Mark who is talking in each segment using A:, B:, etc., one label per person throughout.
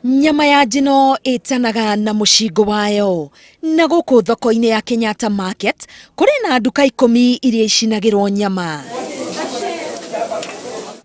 A: Nyama ya njino ĩtanaga na mũcingo wayo. Na gũkũ thoko-inĩ ya Kenyatta Market kũrĩ na nduka 10 iria icinagĩrwo nyama.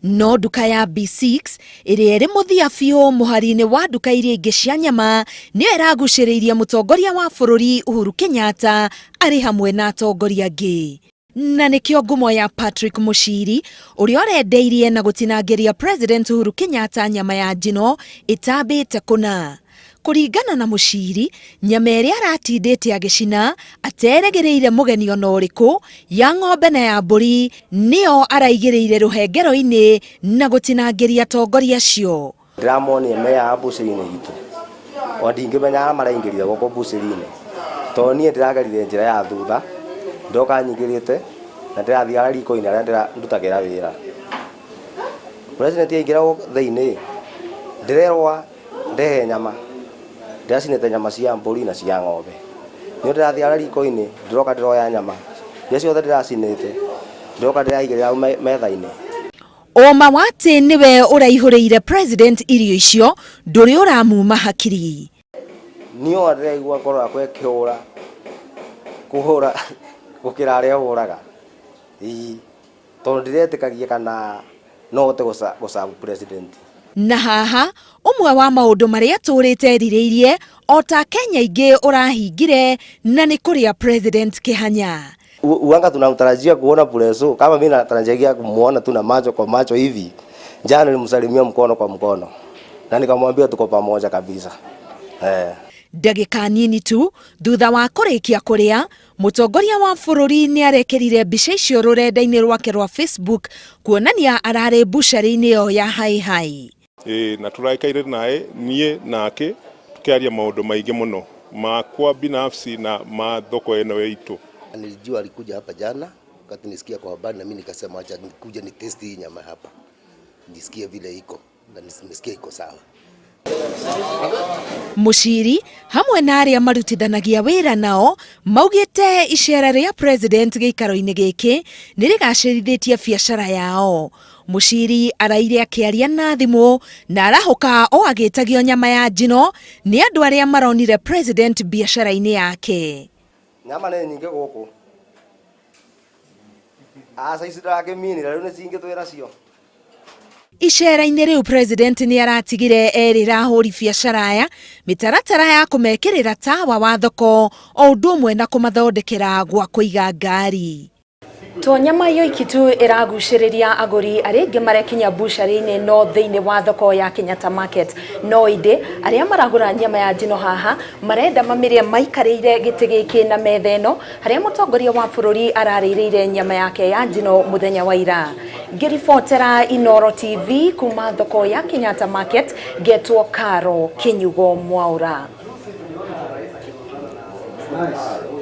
A: No nduka ya B6 ĩrĩa ĩrĩ mũthia biũ mũhari-inĩ wa nduka iria ingĩ cia nyama nĩyo ĩragucĩrĩirie mũtongoria wa bũrũri Uhuru Kenyatta arĩ hamwe na atongoria angĩ. Na nĩkĩo ngumo ya Patrick Mushiri ũrĩa ũrendeirie na gũtinangĩria President Uhuru Kenyatta nyama ya njino ĩtambĩte kũna. Kũringana na Mushiri, nyama ĩrĩa aratindĩte agĩcina aterĩgĩrĩire mũgeni ona ũrĩkũ, ya ng'ombe na ya mbũri, nĩyo araigĩrĩire rũhengero-inĩ na gũtinangĩria atongoria acio.
B: Ndĩramonire me haha mbucĩrĩ-inĩ itũ, o ndingĩmenya arĩa maraingĩrire gũkũ mbucĩrĩ-inĩ, tondũ niĩ ndĩragerire njĩra ya thutha, ndoka nyingĩrĩte na ndĩrathiĩ harĩa riko-inĩ harĩa ndutagĩra wĩra. President aingĩra thĩinĩ, ndĩrerwo ndehe nyama, ndĩracinĩte nyama cia mbũri na cia ng'ombe. Niĩ ndĩrathiĩ harĩa riko-inĩ, ndĩroka ndĩroya nyama, iria ciothe ndĩracinĩte, ndĩroka ndĩraigĩrĩra hau metha-inĩ.
A: Ũma wa atĩ nĩwe ũraihũrĩire president irio icio ndũrĩ ũramuma hakiri.
B: Niĩ ona ndĩraigua ngoro yakwa ĩkĩhũra kũhũra gũkĩra arĩa ĩhũraga, ĩĩ, tondũ ndiretĩkagia kana no hote gũ serve president.
A: Na haha ũmwe wa maũndũ marĩa tũrĩte erirĩirie o ta Kenya ingĩ ũrahingire na nĩ kũrĩa president kĩhanya.
B: Uanga tunamtarajia kuona Preso, kama mimi natarajia kumuona tu na macho kwa macho hivi. Jana nilimsalimia mkono kwa mkono na nikamwambia tuko pamoja kabisa.
A: Ndagĩka nini tu thutha wa kũrĩkia kũrĩa, mũtongoria wa bũrũri nĩ arekĩrire mbica icio rũrenda-inĩ rwake rwa Facebook kuonania ararĩ mbucarĩ-inĩ ĩyo ya Hai Hai.
C: Ĩĩ, na tũraikaire naye niĩ nake tukiaria maũndũ maingĩ mũno makwa binafsi na ma thoko ĩno itũ.
D: Nilijua alikuja hapa jana, wakati nisikia kwa habari, na mimi nikasema acha nikuje ni test hii nyama hapa, nisikie vile iko, na nimesikia iko sawa.
A: Mushiri hamwe na arĩa marutithanagia wĩra nao maugĩte icera rĩa president gĩikaro-inĩ gĩkĩ nĩ rĩgacĩrithĩtie biacara yao. Mushiri araire akĩaria na thimũ na arahũka o agĩtagio nyama ya njino nĩ andũ arĩa maronire president biacara-inĩ yake.
B: Nyama nĩ nyingĩ gũkũ. Aca ici ndĩrakĩminire rĩu nĩ cingĩ twĩ nacio.
A: Icera-inĩ rĩu president nĩ aratigire erĩra ahũri biacara aya mĩtaratara ya kũmekĩrĩra tawa wa thoko o ũndũ ũmwe na kũmathondekera gwa kũiga ngari. To nyama yoiki tu ĩragucĩrĩria agũri arĩa aingĩ marekinya mbucarĩ-inĩ no thĩinĩ wa thoko ya Kenyatta Market, no ĩndĩ arĩa maragũra nyama ya njino haha marenda mamĩrĩe maikarĩire gĩtĩ gĩkĩ na metha ĩno harĩa mũtongoria wa bũrũri ararĩrĩire nyama yake ya njino mũthenya wa ira. Ngĩribotera Inooro TV kuma thoko ya Kenyatta Market, ngetwo Caro Kinyugo Mwaura.
B: Nice.